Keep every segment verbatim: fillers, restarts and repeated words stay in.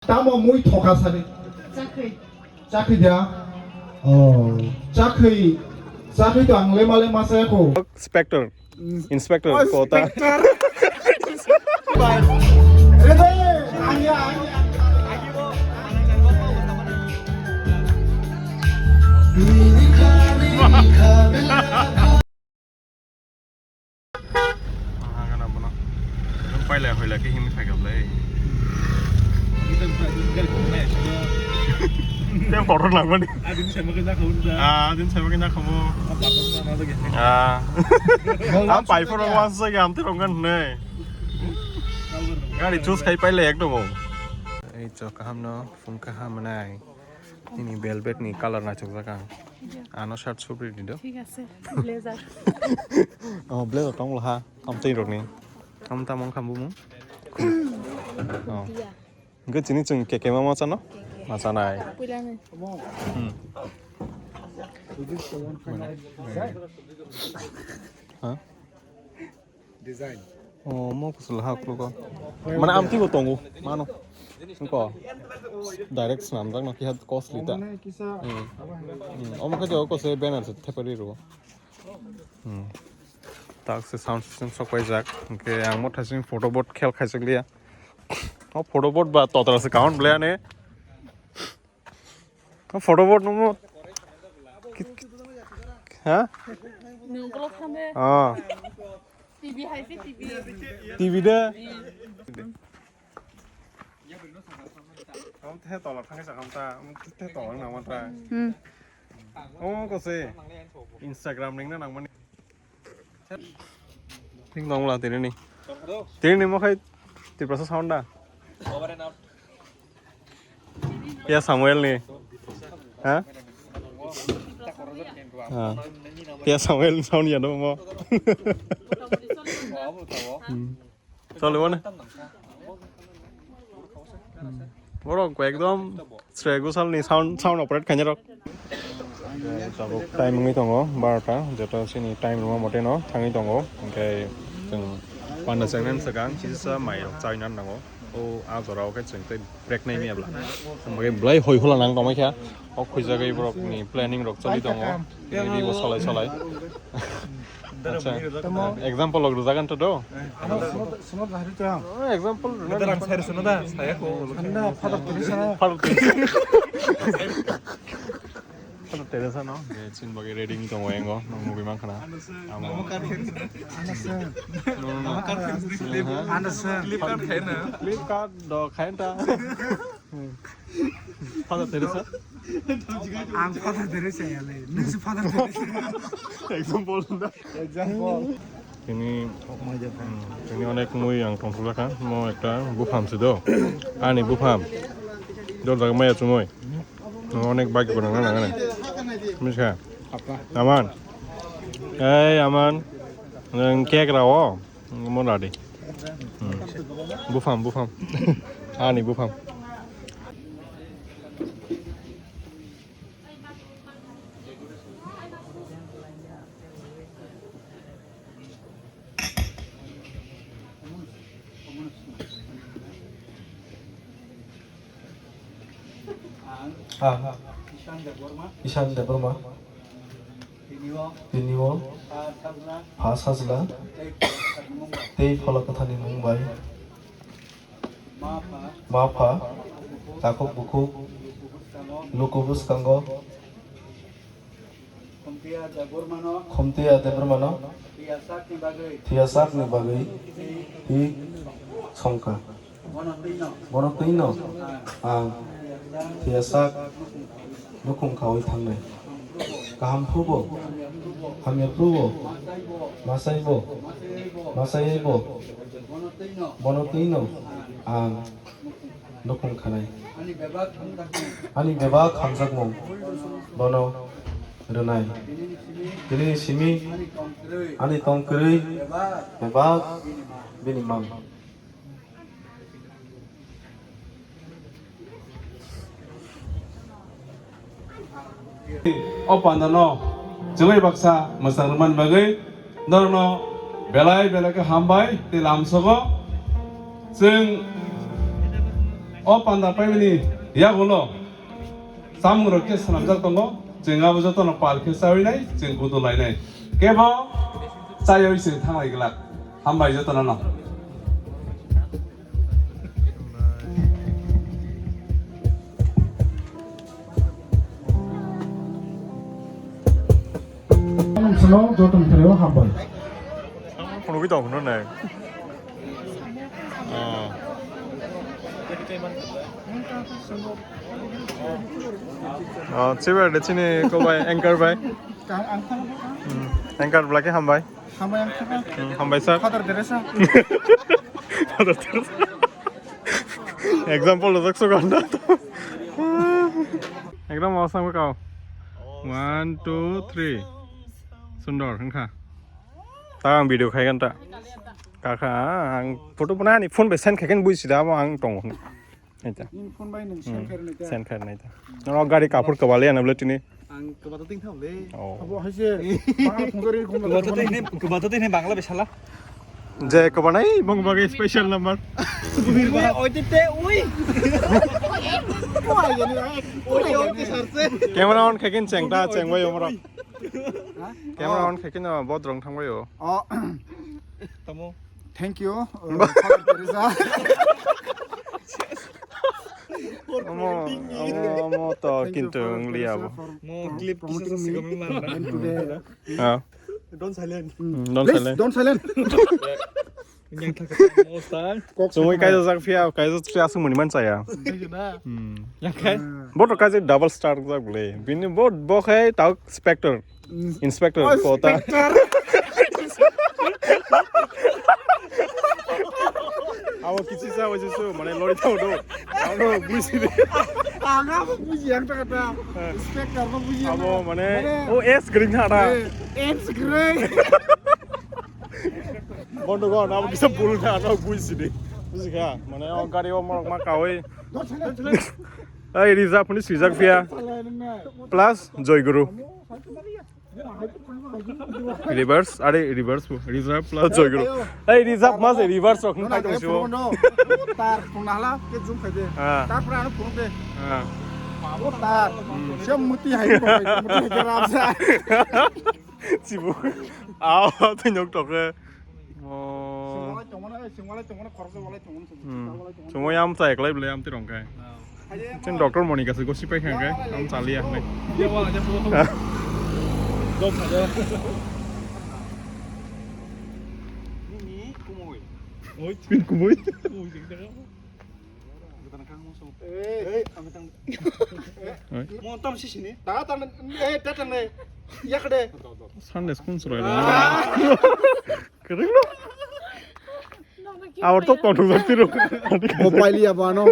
Tamo mui thoka sani. Chakri. Chakri da? Oh, chakri, chakri to ang lema lema saya ko. Inspector. Inspector kota. Rede, anya, anya. Paila hoila ke himwi phaikha bwlai. Tei photo nangmani. Ah, din sama kena kamu. Ah. Am pai photo wan sa gam te ronggan ne. Gari choose khai paila ekdom. Ei chok kaham no, phung kaham nai. Nini velvet ni colour naisukjak ang. Ano shirt supri di do. Thik ase. Blazer. Oh, blazer tong ha. Tamtei rok ni. Tam tam ong khambu mu. Oh. Hingke chini chwng keke ma ma chano? Keke. Ma chanai. Puila ni. Hmm. Ha? Design. Oh, mo kusula ha kluko. Mana amti bo tongo, mano. Ko. Direct snamjak no kiha costly ta. Omo kisa. Hmm. Hmm. Omo khe jo kose banner se thepari ro. Hmm. Tak se sound system sok paijak. Hingke ang mo thasing photo board khel khaijak liya. O photo board ba totra se kaun ble ane. O photo board nungmo. Ki-, ki-, ha? Nung kolok thambe. Ah. T V hai se T V. T V de. Am the tola thangsa kam ta, am the tola nang mata. Hmm. O ko se Instagram ning na nang mani. Thik dong la tini ni. Tini ni mo khai Tiprasa sound da. Pia Samuel ni. Ha? Ha. Pia Samuel ni sound ya no mo. Hmm. Chalo, one. Borok ekdom sre gusal ni sound, sound operate khainai rok. Tabuk time wngwi tongo barota, joto chini time rwma mote no thangwi tongo. Hwnkhe chwng panda chengnan swkang kisa mai rok chainan nango. O a jora o khe chwng tei break nai miyabla. Hwnkhe belai hoi hula nang tongmai kha. O khuijagwi borok ni planning rok choli tongo. Tini bo salai salai. Acha. Example log rwjak anto do. Ano sumot, sumot bahari to ang. Oh, example rwna. Darang sai rwsano da, saya ko. Anda Father Teresa. Father Teresa. Father Teresa no. Je chin bagi ready ni tongo engo, no movie mang khana. Amo. Anderson. No, no, no. Anderson. Flipkart khaina. Flipkart do khaina. Father Teresa? Ang Father Teresa ya le. Nung si Father Teresa. Example da. Example. Tini, hmm, tini onek mui ang tongthok jakha. Mo ekta bupham se do. Ani bupham. Dor jaga maya chumui. No onek bagi ko nang nang nang. Miska. Aman. Ei, Aman. Nang cake rawo. Mo ladi. Hmm. Bupham, bupham. Ani bupham. Ang Ishan Debbarma. Ishan Debbarma. Tini o. Tini o. Pha sajla. Pha sajla. Tei Phola Kwthani mung bai. Tei Phola Kwthani mung bai. Ma pha. Ma pha. Takhuk bukhuk. Luku bwskango. Luku bwskango. Khumtiya Debbarmano. Khumtiya Debbarmano. Thwiya sakni bagwi. Thwiya sakni bagwi. Twi. Twi songkha. Bono twino. Bono twino. Ang. Ang. Thwiya sak. Nukhung khawi thangnai. Kaham phrubo. Hamya phrubo. Masaibo. Masaibo. Bono twino. Ang. Nukhung khanai. Ani bebak hamjakmung. Ani bebak hamjakmung. Bono rwnai. Tini simi. Tini simi. Ani tong kwrwi. Ani tong kwrwi. Bebak. Bebak. Bini mang. Bini mang. O pandano chwngwi baksa mwchang rwmani bagwi norokno belai belai khe hambai tei lamsogo. Chwng O panda paimani yagulo chamung rok khe swnamjak tongo, chwng abo jotono pal khe chawi nai, chwng kudu lai nai. Kebo chayoi chwng thanglai glak. Hambai jotono no. Jotono hambai. Phunugwi tong phunu nai. Oh. Oh, chiba de chini ko bai, anchor bai. Ang, ang. Hmm, anchor blake hambai. Hambai ang. Hmm, hambai sir. Father Teresa. Father Teresa. Example lo jakso ganda. Ekdom awesome kau. One, two, three. Sundor, wngkha. Ta ang video khai ganta. Kaka, ang photo puna ni phone bai send khai khe buisi da, abo ang tongo. Eta. Nini phone bai nung send khai rwnai ta. Send khai rwnai ta. Noro gari kaphur kwbali ano bwle tini. Ang kwbato ting thang le. Oh. Abo hai se. Bangla phone gari khum. Kwbato ting ne, kwbato ting ne Bangla besala. Je kwbanai bong bagi special number. Ui, oi te te, ui. Oi, oi, oi, sir se. Camera on khai khe cheng ta, cheng bai omro. Camera on khai khe no bodrong thang bai o. Oh. Tamo. Thank you, uh, Father Teresa. Omo, omo, omo to kintu wng liya bo. Mo clip kisa sa sigami man na. And today. Ah. Don't silent. Mm. Don't silent. Don't silent. Yang thaka mo sa. Sumui kaisa jak phia, kaisa phia sumuni man chaya. Hmm. Yang kai. Bo to kaisa double star jak le. Bini bo, bo khai tau specter. Inspector kota. Abo kichisa waisa su, mane lori tau do. Abo buisi de. Ang abo buisi ang ta kata. Inspector bo buisi ang. Abo mane, mane o S green thara. S green. Bondo go na abo kisa bul thara buisi de. Buisi kha, mane o gari o morok ma kawi. Ai reserve ni swijak phia. Plus Joy Guru. Reverse, are reverse bo. Reserve plus Joy Guru. Hey, reserve mas reverse rok khai tong sio. Tar phone hala ke zoom khai de. Ah. Tar pura ano phone de. Ah. Abo tar. Se muti hai ko, muti hai ke rap sa. Chibu. Aw, tanyok toke. Oh. Singwalai tongmani, eh, singwalai tongmani, khoroksa walai tongmani, singwalai tongmani. Hmm. Singwalai tongmani. Singwai am tai rong kai. Ah. Chwng doctor moni kaisa gosi pai kha kai, am chaliya hwnwi. Job khaja. Nini kumui. Oi, chwng kumui. Kumui jeng jaga. Gotana kang mo so. Eh, eh, ang tang. Oi. Mo tam si sini. Ta ta, eh, ta ta ne. Yak de. Sunday school surai. Ah. Kwrwngno. Awar to tongthok jak tiro. Bo pailiya bo ano.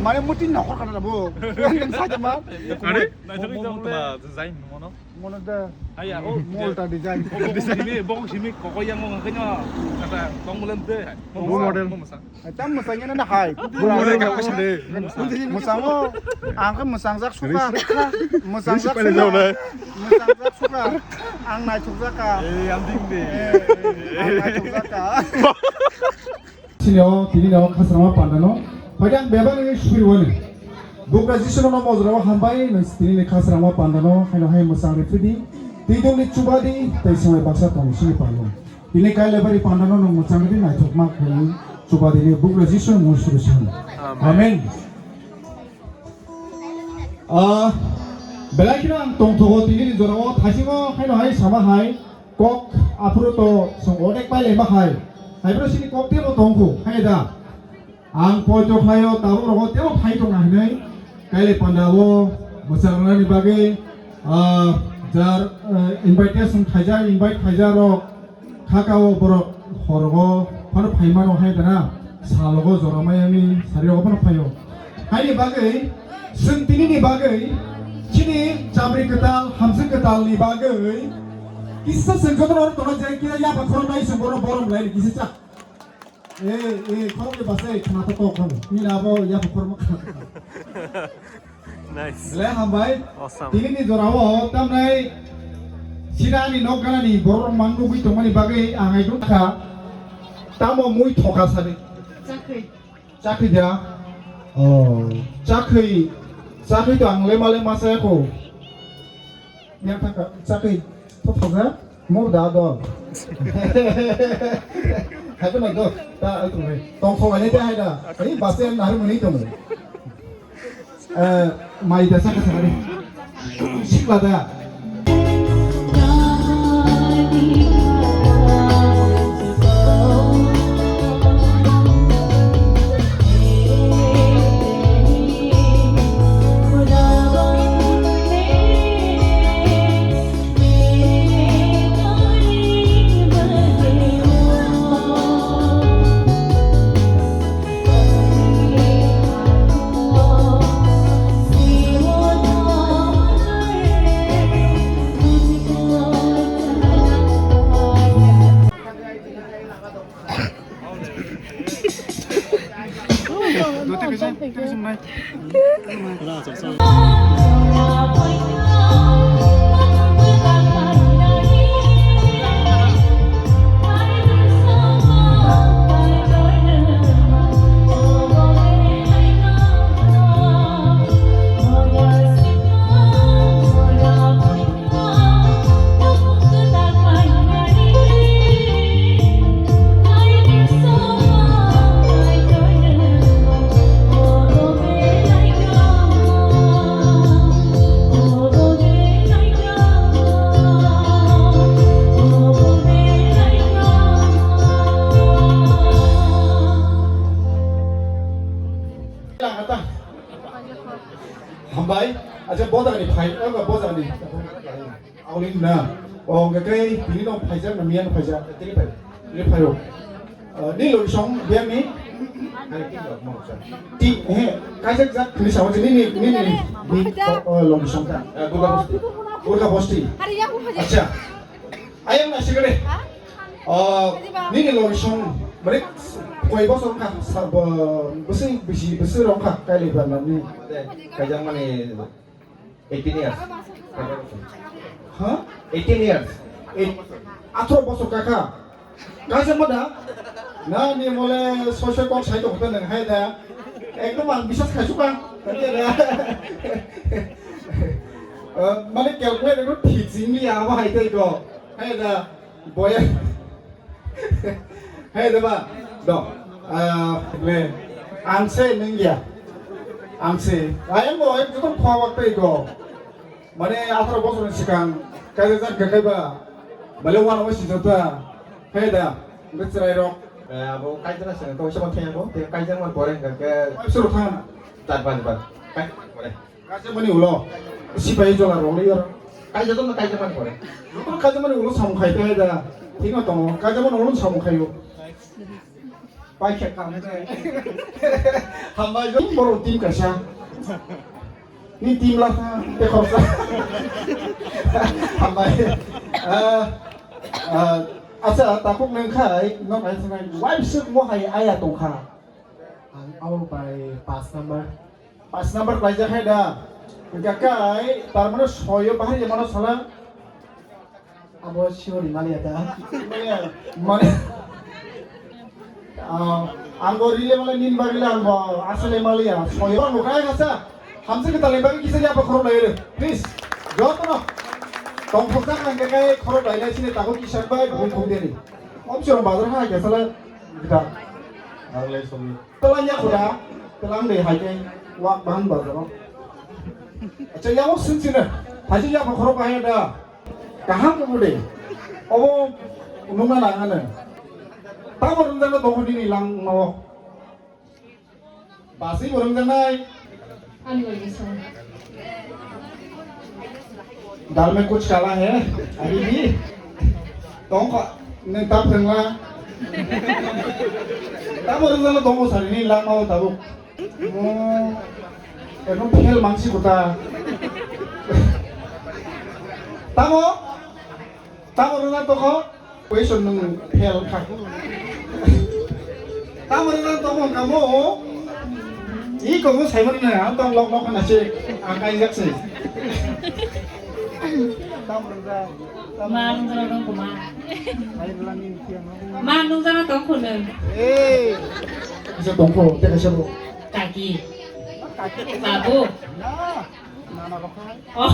Mane muti nokhor kana bo. Yang saja ma. Are? Mo, mo, mo, design, mono. Mono da. Haya, oh, mol ta design. Bokong simi, bokong simi, koko yang mo ngakanya. Kata tong mulen de. Bo model. Mo masa. Tam mwsangya na hai. Bumung le kaka side. Mwsango, ang khe mwsangjak suka. Mwsangjak suka. Mwsangjak suka. Ang naithokjak ka. Eh, ang ding de. Eh, ang naithokjak ka. Chini o, tini no, khasrama panda no. Phaidi ang bebak ni suri wani. Bugra Jisu no mojra o hambai, nang tini ni khasrama panda no, haino hai mwsang ri phidi. Tidung ni chubadi, tei swmai baksa tong sini palo. Bini kailabari pandano nwng mwchangdi naithokma khlaiwi chubadini bugra Jisu mung suru sini. Amen. Amen. Ah, belai kheno ang tongthogo tinini jorao thaisingo khaino hai sama hai kok aphuru to song onek pai laima hai. Haibro sini kok tebo tongkho hai da. Ang poito khlaio, tabuk rogo tebo phai tongna hinwi kailai panda o mwchang rwnani bagwi, ah, jar, eh, invitation khaijak, invite khaijak rok khaka o borok horogo phano phai mano hai dana salogo jora mayami sari rogo phano phaio. Haini bagwi chwng tinini bagwi chini chabri kwtal, hamswk kwtal ni bagwi kisa chwng jotono oro tongna je kira yapha khoroknai chwng bono borom lai kisa cha. Eh, eh, khoroknwi bachai khna to tok khoroknwi. Nini abo yapha khorokma khna to tok. Nice. Le hambai. Awesome. Tinini jorao tamnai sinani nok ganani borok mang nugwi tongmani bagwi ang ai dun kha. Tamo mui thoka sari. Chakri. Chakri da? Oh, chakri, chakri to ang lema lema saya ko. Yang thaka, chakri to thoka, mo da do. Hai ko na do, ta ai ko hai. Tong kho ani te hai da. Ai ba se na har muni to. Eh, mai da saka saka di. Sikla da. Hambai, acha bojani phai, eh, bojani. Aulin na. O, hwnkhe tei tini no phaijak na miyan phaijak. Tini phai. Tini phai o. Eh, ni logisong biyan ni? Ti, he, kaijak jak tini sawa ni, ni, ni, ni, ni, oh, oh, logisong ka. Eh, Durga Bosti. Durga Bosti. Acha. Ayang na sigare. Oh, ni, ni logisong. Beri koi bosong ka, sa, bo, besi, besi, besi rong ka, kaili ba na ni. Kaijak mani Eighteen years. Ha? Eighteen years. Ei, athro bosor kaka. Kaisa mada? Na ni mole soi soi kok sai tong khe nang hai da. Ekdom ang bisas khai suka. Tadi ada. Eh, mane calculator ko thik sing li ama hai tei ko. Hai da. Boya. Hai da ba. Do. Ah, le. Ang se nengya. Ang se. Ayang bo ekdom khwa wak tei ko. Mane atharo bosor ni swkang kaisa jat kakai ba, bale wana wai sijak ta, hai da, hwnkhe chwrai rok. Eh, abo kaisa na sini, kau sama thaya bo, tei kaisa man pore hwnkhe. Wai suru thang. Tar ban ban. Kai pore. Kaisa mani ulo, sipai jola rok le yor. Kaisa to na kaisa man pore. Joto kaisa mani ulo samung khai te hai da, thik no tongo, kaisa mani ulo samung khai o. Pai khe kam de. Hambai jo borok team kaisa. Ni team la kha te khoroksa. Hambai. Ah, ah, acha, takhuk nang khai, no khai sanai. Wife suk mo hai aya tong kha. Ang abo bai pass number. Pass number klaijak hai da. Hingka kai, tar mane soyo bahari mano sala. Abo sure maliya da. Maliya. Mane. Ah, ang bo rile male nin bagile ang bo asale maliya. Soyo ang kai kasa. Hamse ke tali bagi kisa ya apa khorok lai. Please. Jotono. Tong khorok nang kai khorok lai lai sini takut kisak bai bung bung deni. Om sirong bazar ha kasa la kita. Ang lai somi. Telang ya khuda, telang de hai ke, wak bahan bazaro. Acha, yang sing sini, haji ya khorok bahaya da. Kaham ke bude. Obo, nungna nangane. Tamo rung jana tongo dini lang mau. Basi bo rung janai. Ani wajah so. Dal mein kuch kala hai, abhi bhi. Tong ko, ne tap rengla. Tamo rung jana tongo sari ni lang mau tabuk. Oh, eno fail mangsi kota. Tamo, tamo rwna tokho, question nung fail kha. Tamo rwna tokho kamo, i komo saimani na, ang tong lok lok na se, ang kaijak se. Tamo rwna. Ma nungjana tong kho ma. Ma nungjana tong kho nung. Ei. Kaisa tong kho, tei kaisa bo. Kaki. Babu. Na. Nana rok hai. Oh.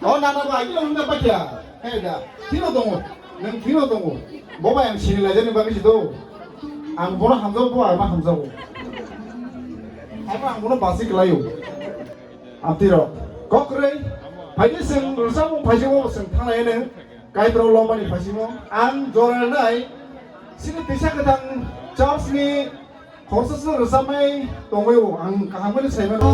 Oh, nana ba, ini nungna ba kya? Hei da, thino tongo. Nung thino tongo. Bo bai ang sini lajani bagwi si do. Ang bono hamjao, bo ang ma hamjao. Abo ang bono basi kelaio. Amtwi rok. Kokrei. Phaidi seng rwchapmung phaisimo seng thanglai nung. Kaitorok lobani phaisimo. Ang jora nai. Sini tisa kwthang church ni Khoroksa se rwchapmai tongwi o, ang kaham khe sai mano.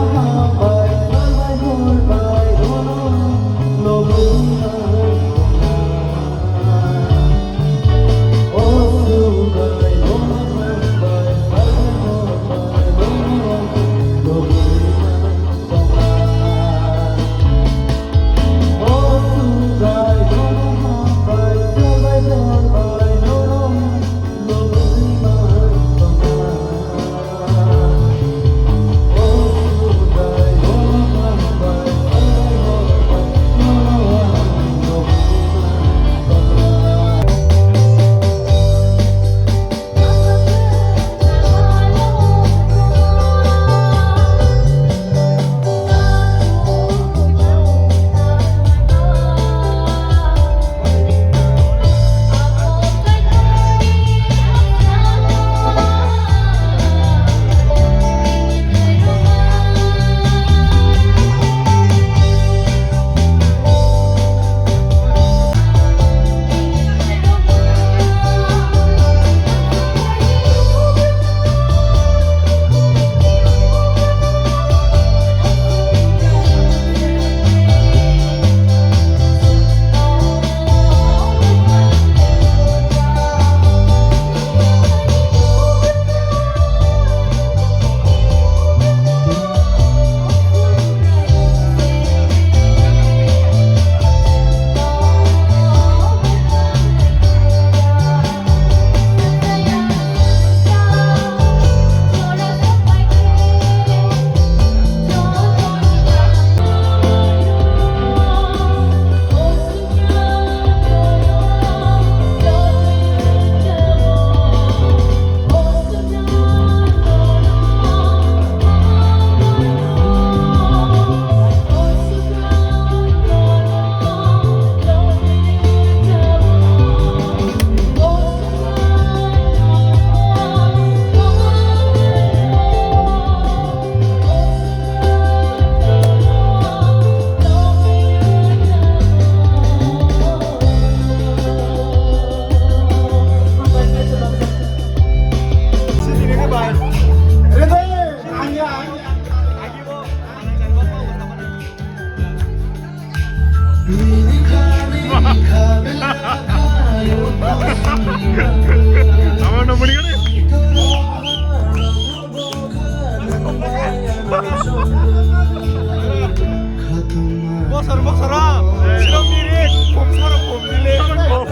Bosor, bosor, ah. Sino mirit, bosor, bosor.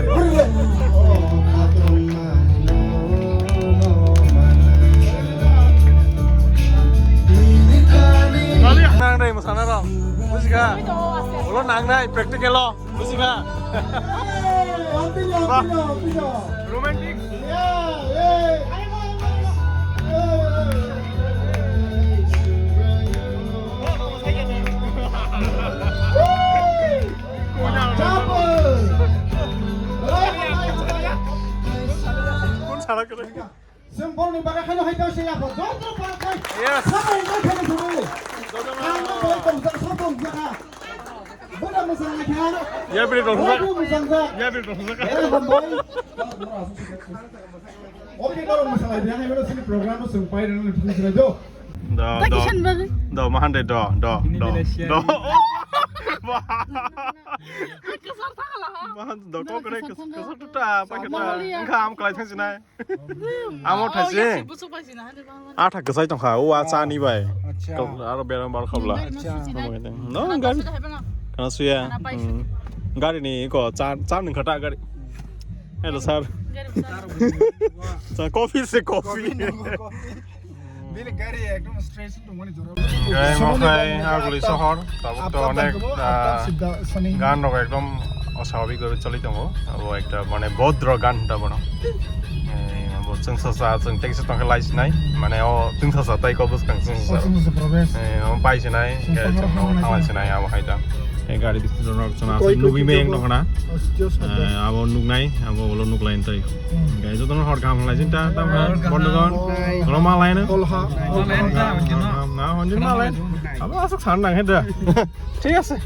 Nang dai, masana rok. Bujiga. Ulo nang dai, practical lo. Bujiga. Ba. Romantic. Kun sara kene? Seng borni bagwi haino hai tao se yapho. Joto pal khai. Yes. Sabo enjoy khai sabo. Ang no boy tong sa, sa tong sa kha. Bada masang lai kha. Ya beri tong sa. Bada masang sa. Ya beri tong sa. Eh, hambai. Okay, kalau masalah dia, hai bada sini program tu seng pai dan tu sini do. Do, do. Do, mahan de, do, do, do. Do. Mahan do, kok kene, kesar tuta, pakai ta. Engkau am kelai thang sinai. Amo thaisi. Atha kwchai tongkha, o a chani bai. Acha. Aro beram bar khabla. Acha. No, gari. Kana suya. Hmm. Gari ni ko cha, cha nung khata gari. Hello, sir. Sir, coffee se coffee. Bini gari ekdom straight tongmani jora. Hingke mo khe Aguli sohor, tabuk to onek, ah, gan rok ekdom oswabhik bhabe choli tongo. Abo ekta mane bodro gan hinta bono. Eh, abo chwngsacha, chwng teisa tongkhe lai sinai, mane o chwngsacha tai kok bwskang chwngsacha. Eh, o bai sinai, hingke chwng no thanglai sinai abo hai ta. Eh, gari bisingo rok chwng aswk nugwi meyang nokna. Eh, abo nuknai, abo ulo nuklainai. Hingke jotono hor kaham lai sinta, tamo bondhugwan. Ulo ma laino. Na, honjin ma laino. Abo aswk san nang he da. Thik ase.